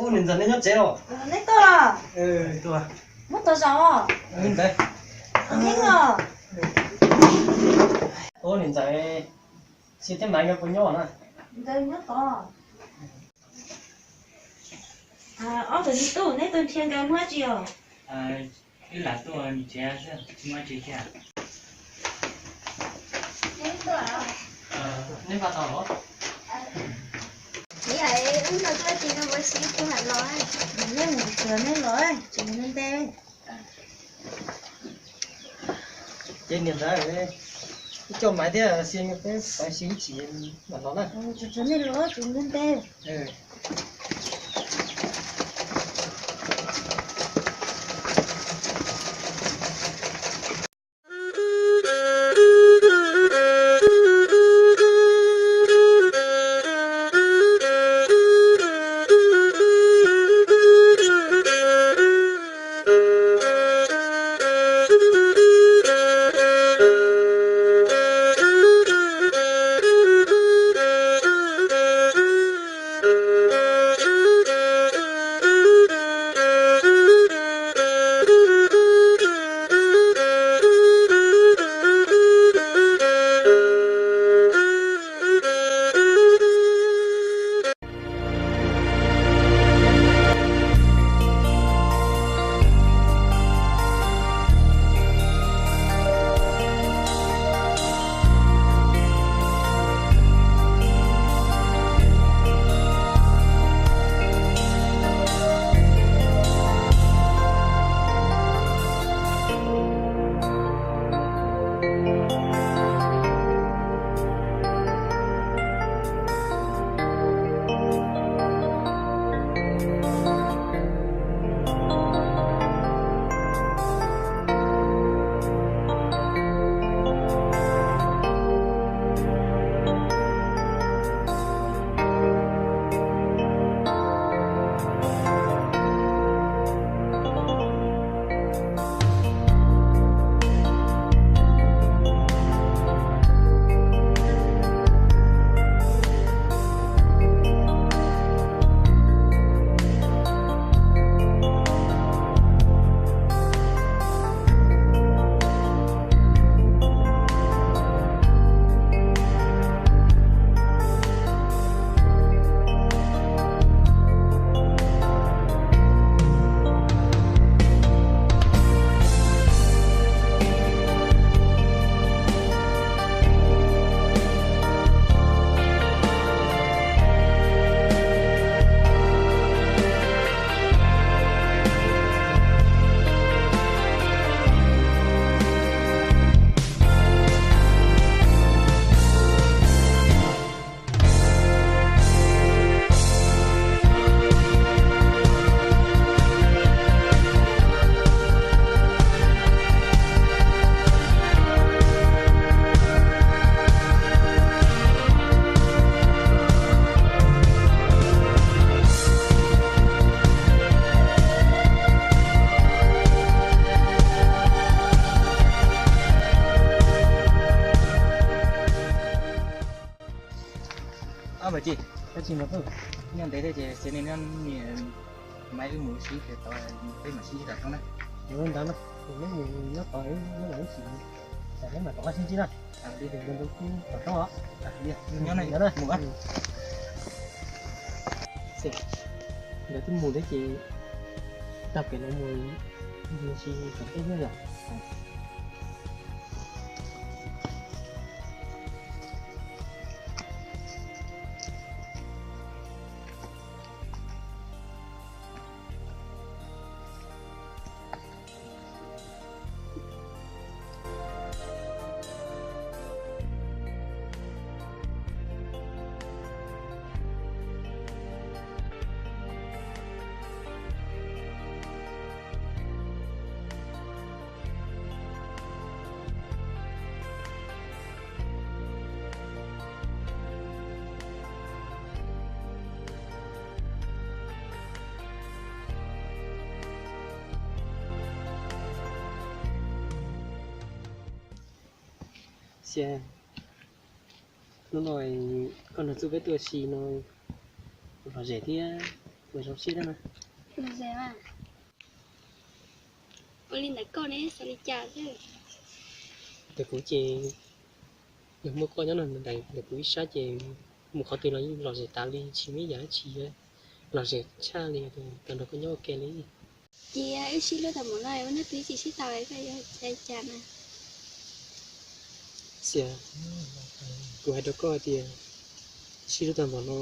Ub, niam ntxawm, nej nyob tsev los? Neb tuaj los? Muab tau zaum os. Ub, niam ntxawm, Xia thiab Maiv nkawd puas nyob na? Nkawd nyob tod. Ob tug me tub, neb tuaj nrhiav nkawd muaj dab tsi os? Wb lam tuaj nrhiav xwb, tsis muaj dab tsi thiab. Neb npaj tau los? Wb tuaj tsis ua si, kuv lam los. Neb mus tsuag neb los, tsis mus ntev. Ces niam ntxawm, wb coj Maiv thiab Xia peb pais si ib chim mam los na. Tsuag tsuag nej los, tsis mus ntev. Ab, Maiv Ci, koj tsis mus nyob ntev thiab ces cia nej nyob, Maiv wb mus sib pem tod, peb mam sib ntsib tom roob na. Ntawd na, neb mus nyob tod, neb mam ib chim, neb mam rov qab sib ntsib na. Li ntawd tom roob os. Nyob na, mus. Ntawd twb mus thiab ces tag kev no mus, mus si tom teb thiab yom. Xia, hnub no koj nrog txuj peb tuaj si no, lom zem thiab. Ua zoo siab na. Los ze mas. Ua li ntawm koj ne xav li cas xwb? Ntawm kuv ces yog muaj koj nyob no ntawm kuv ib sab ces mus qhov twg los yeej lom zem tas li, tsis muaj ib yam dab tsi lom zem tshaj li, tau nrog koj nyob ua ke li. Ces wb sib hlub tau npaum no ua neej twg tsis sib tau koj yuav ua li cas na? Xiam, kuv hais rau koj hais tias sib hlub tau npaum no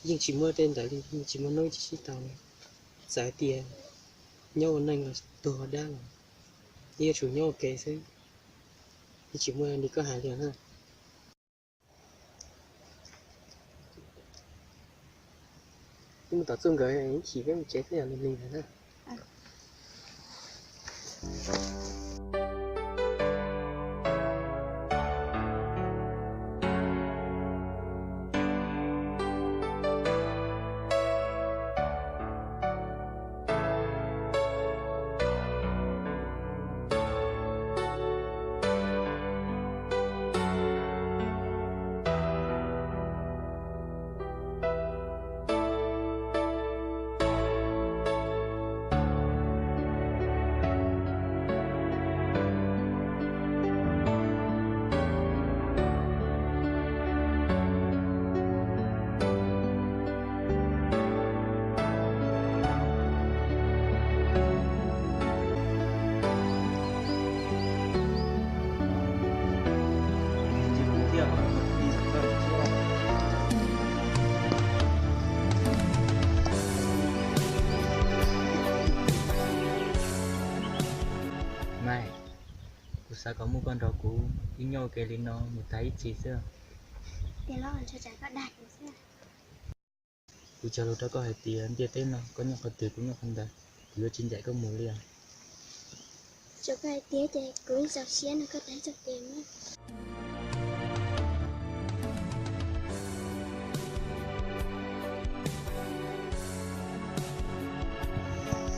yeej tsis muaj tej ntawd li, tsis muaj hnub tsis sib tau li. Txawm hais tias nyob ua neej los tuag ua dab los yeej yuav tsum nyob ua ke xwb, yeej tsis muaj li koj hais li na. Wb mus tom txuj nkawd ib chim peb mus tsev thiab yog li ntawd na. Kuv xav kom muaj koj nrog kuv wb nyob ua ke li no mus tag ib txhis xwb. Kuv cog lus rau koj hais tias ntiaj teb no koj nyob qhov twg kuv nyob qhov ntawd, kuv yuav tsis ncaim koj mus li os. Tsuas koj hais tias ces kuv zoo siab nrog koj tag txoj kev na.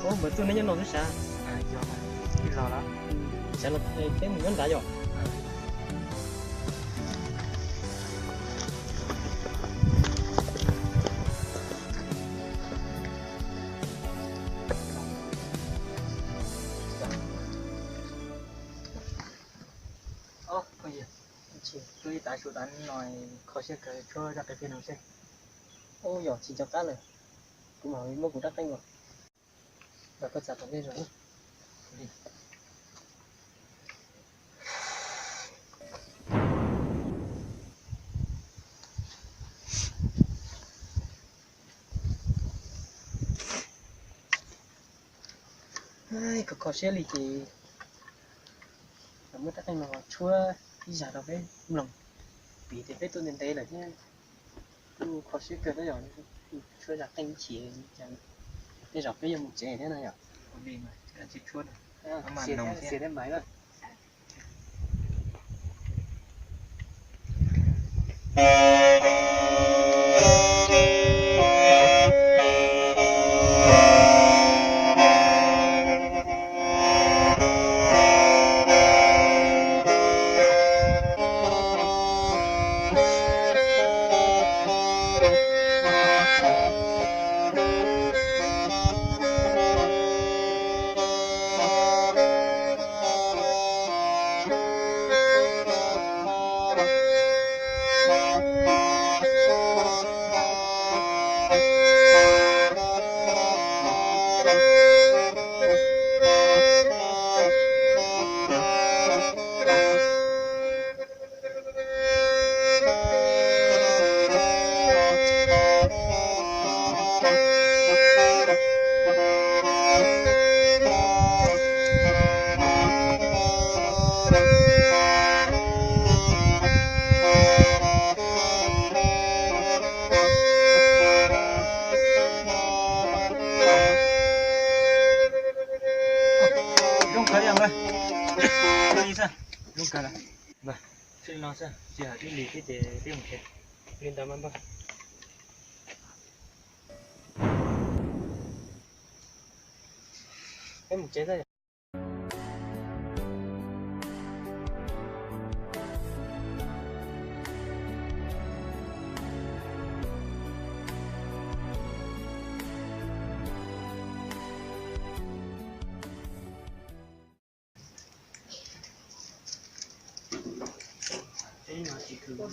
Ub, Npawg Txuj, neb nyob no xwb sav? Sawv los peb mus nyob nrad yom. Ub, tus ib tav su tav no kho siab kawg, tshuab zaj qeej peb no seb. Ub, yog tsis nco qab lawm, kuv mam li muab kuv rab qeej los. Los koj txav tom ntej zog. Kho kho siab li ces muab rab qeej no tshuab ib zag rau peb mloog, vim tias peb tuaj ntev ntev lawm thiab. Kuj kho siab kawg thiab yog tshuab zaj qeej ib chim, tej zaum peb yuav mus tsev thiab na yom. Xiam thiab mais na. Zoo kawg li, zoo kawg lawm. Tsis li no xwb, tsis hais twb lig thiab ces peb mus tsev. Li ntawd mas npawg, peb mus tsev xwb. Zoo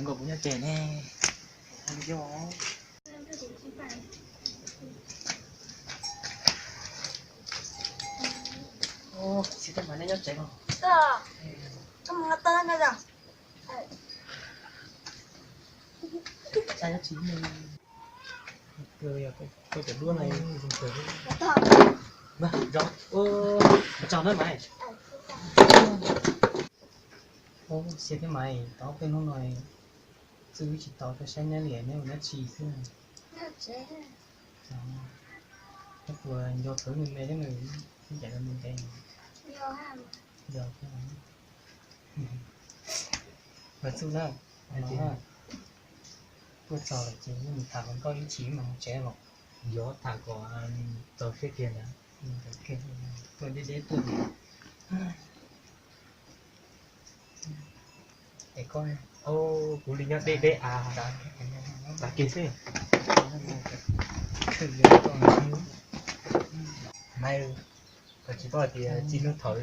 nkaus kuv nyob tsev ne. Xiv Thaj Maiv neb nyob tsev los? Koj cov duab no, tsaug nawb Maiv. Xiv Thaj Maiv, tau peb hnub no txwj wb tsis tau rau saib neb li, neb ua dab tsi xwb? Neb puas nco thaum me me thiab nws ncaim los ntev ntev? Yog thiab. Los txuj na, tuaj txog lawm ces mus tham hluas nkauj ib chim mas mus tsev los. Yog tham kom txaus siab kiag ntag. Tuaj deb deb tuaj. Es koj, kuv li nyob deb deb a, tag kis xwb. Maiv, koj tsis paub tias txij hnub thaum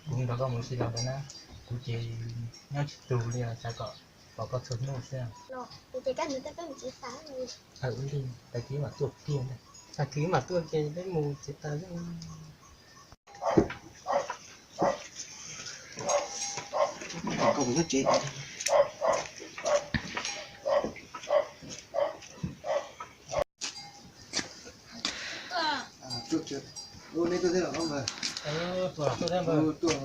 kuv nrog koj mus ua si los ntawd na, kuv ces nyob tsis tau li, xav kom pom koj txhua hnub xwb. Tag kis mam tuaj kiag, tag kis mam tuaj kiag peb mus tsev tas. Koj mus nyob tsev. Neb tuaj thiab los? Tuaj, tuaj, tuaj.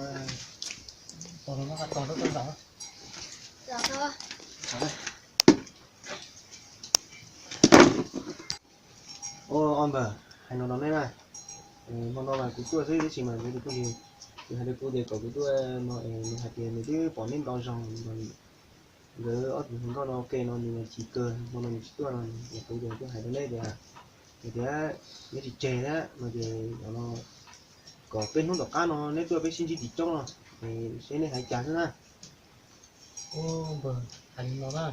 Ua, ob npawg, hais no rau neb na, hmo no mas kuv tuaj xwb tab sis mas kuv tus phooj ywg nws hais rau kuv tias kom kuv tuaj no es nws hais tias nws twb pom neb nto zaus, nkawd ob tug hluas nkauj no ua ke no nws mas chim kawg, hmo no nws tsis tuaj no es kuv tias tuaj hais rau neb tias, hais tias neb tsis tseg thiab no ces no kom peb hnub tom qab no neb tuaj peb sib ntsib tim roob no es seb neb hais cas xwb na. Ua, npawg, hais li no na,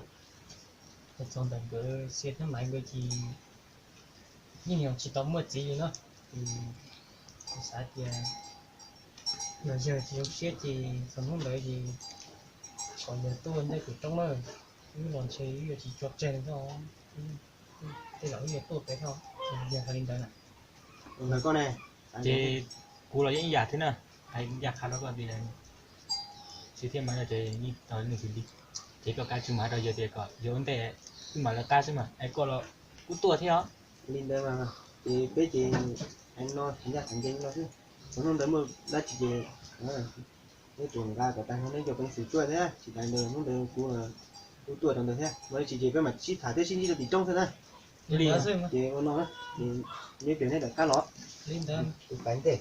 hais txog ntawm nkawd Xia thiab Maiv nkawd ces yeej yog tsis tau muaj txiv li na. Kuv xav tias yog yawg tsis zoo siab ces txog hnub ntawd ces kom yawg tuaj nyob tim roob na, wb los ntshe wb yuav tsis tso tseg li thiab. Tej zaum wb yuav tuaj pem thiab, yawg hais li ntawd na. Ntawm koj ne? Ces kuv los yeej ib yam thiab na, hais ib yam qha rau koj tias Xia thiab Maiv no ces yeej tau nws xwb li, ces koj kav tsij mus hais rau yawg tias kom yawg ua ntej wb mam lawv qab xwb mas es koj los kuj tuaj thiab os. Li ntawd mas ces peb ces hais no hais ncaj hais ncees no xwb, txog hnub ntawd muaj dab tsi ces neb tsuas nqa kom tag nrho neb cov peev xwm tuaj thiab, tsis tas ntawd hnub ntawd kuv kuj tuaj rau ntawd thiab, muaj dab tsi ces peb mam sib tham thiab sib ntsib rau tim roob xwb na. Ces ua no, neb pliag neb rov qab los. Kuv pais ntej.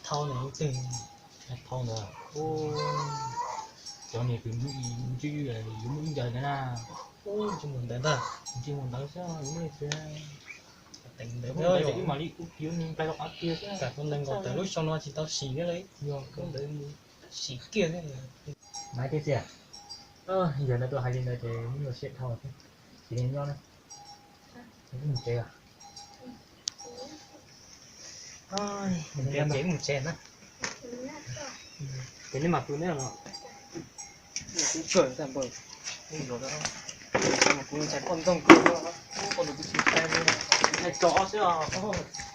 Thau ntawd, cov niag kws ntswj yus muaj ib ncaws ntawd na. Ntswj mus ntawd ntag, ntswj mus ntawd xwb, teem ntawd ib mam li ub kiv ua nplai rau qhov kiag xwb. Kam tus nees nkaum tawm lub xyoo no tsis tau sim thiab li, yog tus ntawd mus sim kiag thiab. Maiv Txias, yog no tuaj hais li ntawd ces muab ua siab dhau thiab, tsis li nyob na. Mus tsev os. Mus tsev, mus tsev na. Ces neb mam pw neb los. Kuv tshwm tag npaum, kuv ntshai poj ntxoog kawg, poj ntxoog kuv tsis txais li, ntshai tsov xwb os.